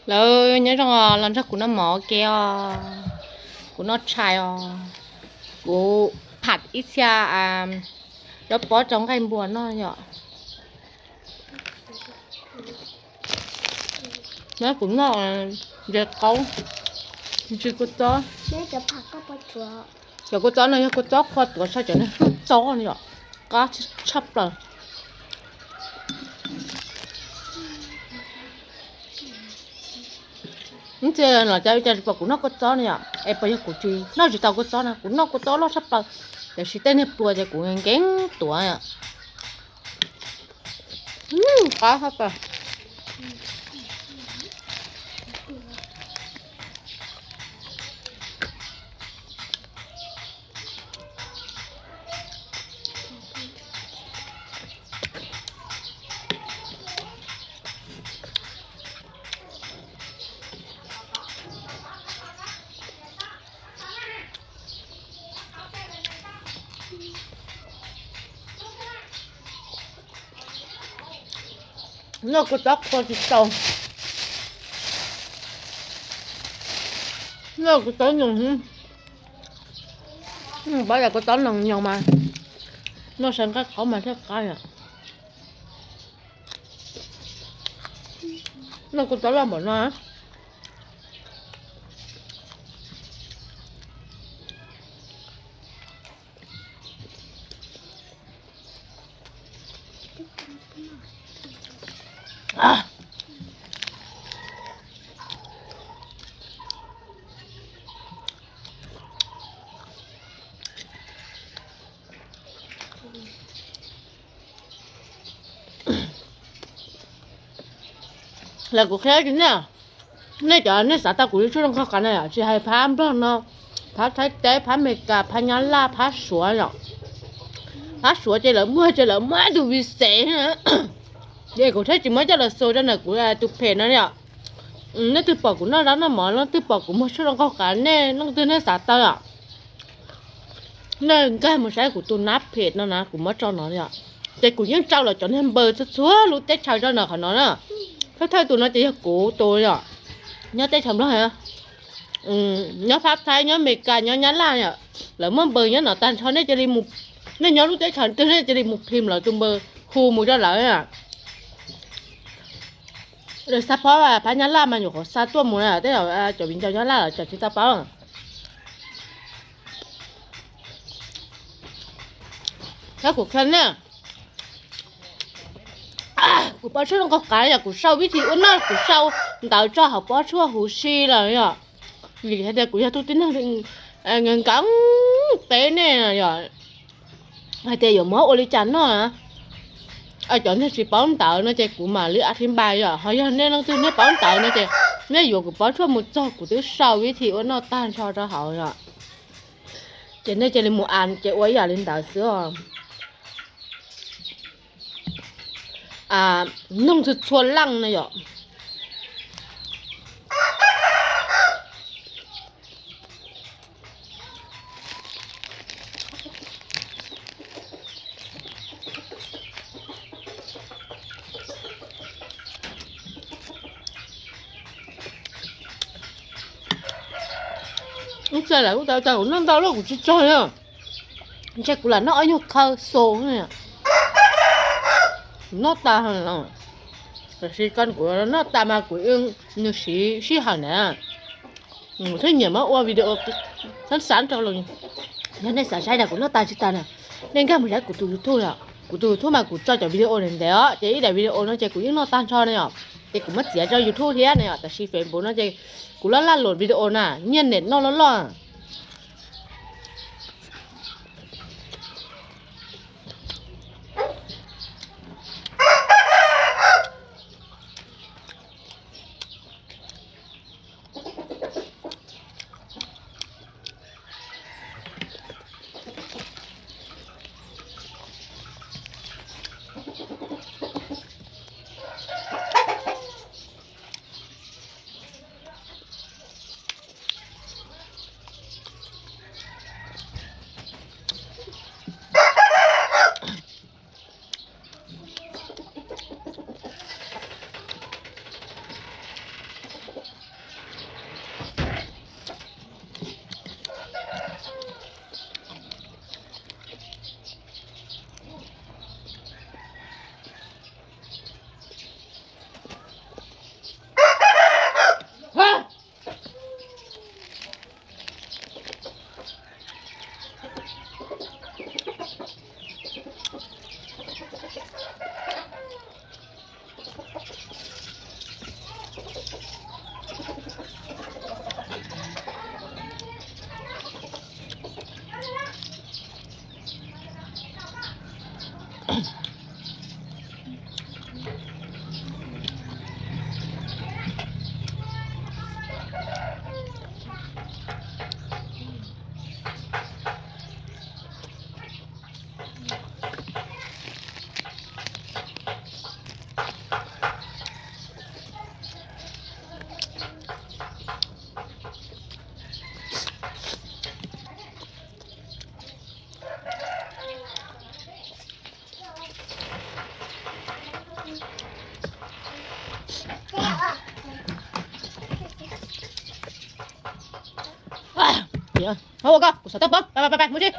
Lawv nyob zoo los nrog kuv noj mov ua ke os. Kuv noj tshais os. Kuv pham ib txhia zaub pob rau nqaij npua noj yom. Kuv noj ntses qaub, ntsis kua txob. Cov kua txob no yog kua txob qhua tuav tshaj cov niag txob no yom, qab tshaj plaws. Ib txhia los cas ua cas tsis pom kuv noj kua txob no yom, es puas yog kuv tsis noj tsis tau kua txob na, kuv noj kua txob loj tshaj plaws, tiam sis tej niag pluas ces kuv nkees tuav. Qab tshaj plaws. Noj kua txob qhua tsis tau. Noj kua txob noog, paub yog kua txob noog nyoos mas noj saw nqaij qaub mas thiaj qab yom. Noj kua txob loj npaum no. Los kuv qhia nej, nej cov nej xav tau kuv li tshuaj zoo qhov qab na yom, tsis hais phab Nplog no, phab Thaib teb, phab Amelikas, phab Nyab Laj, phab Suav yom. Phab Suav ces lawv muag ces lawv muab tus vi xev, ces kuv thiaj tsis muab coj los xus rau ntawm kuv tus phem no yom. Nej twg pom kuv noj zaub noj mov, leej twg pom kuv muag tshuaj zoo qhov qab, nej leej twg nej xav tau yom, nej nkag mus saib kuv tus nab phem no na, kuv muab tso no yom. Ces kuv yeej tsau lawm cov niag npaws txhua txhua lub teb chaws rau ntawm qhov no na. Thawj thawj tus no ces yog kuv tus yom, nyob teb chaws Nplog, nyob phab Thaib, nyob Amelikas, nyob Nyab Laj yom. Lawv muab npaws nyob no tag nrho, nej cia li mus, nej nyob lub teb chaws twg nej cia li mus phim lawv tus npaws hu mus rau lawv. Lawv xa phab, phab Nyab Laj mas nyuam qhuav xa tuaj mus na, tej zaum cov viv ncaus Nyab Laj los cov tsis tau paub. Thiab kuv qhia nej, kuv pob tshuaj zoo qhov qab yog kuv sau vib thim ua noj, kuv sau ntawv tso hauv pob tshuaj huv si lawm yom. Vim hais tias kuv yog tus tib neeg nkees peb nej yom, hais tias yuav muab ua li cas noj na. Cov neeg tsis paub ntawv no ces kuv mam li a thib npais yom, ho yog nej leej twg nej paub ntawv no ces nej yuav kuv pob tshuaj mus txog kuv twb sau vib thim ua noj tag nrho rau hauv yom. Ces nej cia li mus a ces ua ib yam li ntawd xwb os. Noog txhua txhua leej no yom. Ub, txawm lawm ub, tau tau kuv noj ntau lawm kuv tsis tsog li. Ntshe kuv lam noj ob nyuag khawb xo. Kuv noj tas, tab sis kuv noj tas mas kuv nws siv sij hawm na. Thiab nyiam muab ua video xab xav rau los, yog nej xav saib na kuv noj tas tsis tas na, nej nkag mus saib kuv tus YouTube os. Kuv tus YouTube mas kuv tso cov video ntev ntev os, ces ib daim video no ces kuv yeej noj tag nrho ne yom. Ces kuv muab txiav rau YouTube thiab ne yom, tab sis Facebook no ces kuv laj laj luam video na, nyiaj nyiam noj loj loj. Ua koj, kuv xav toj pob, pais pais pais mus tsev.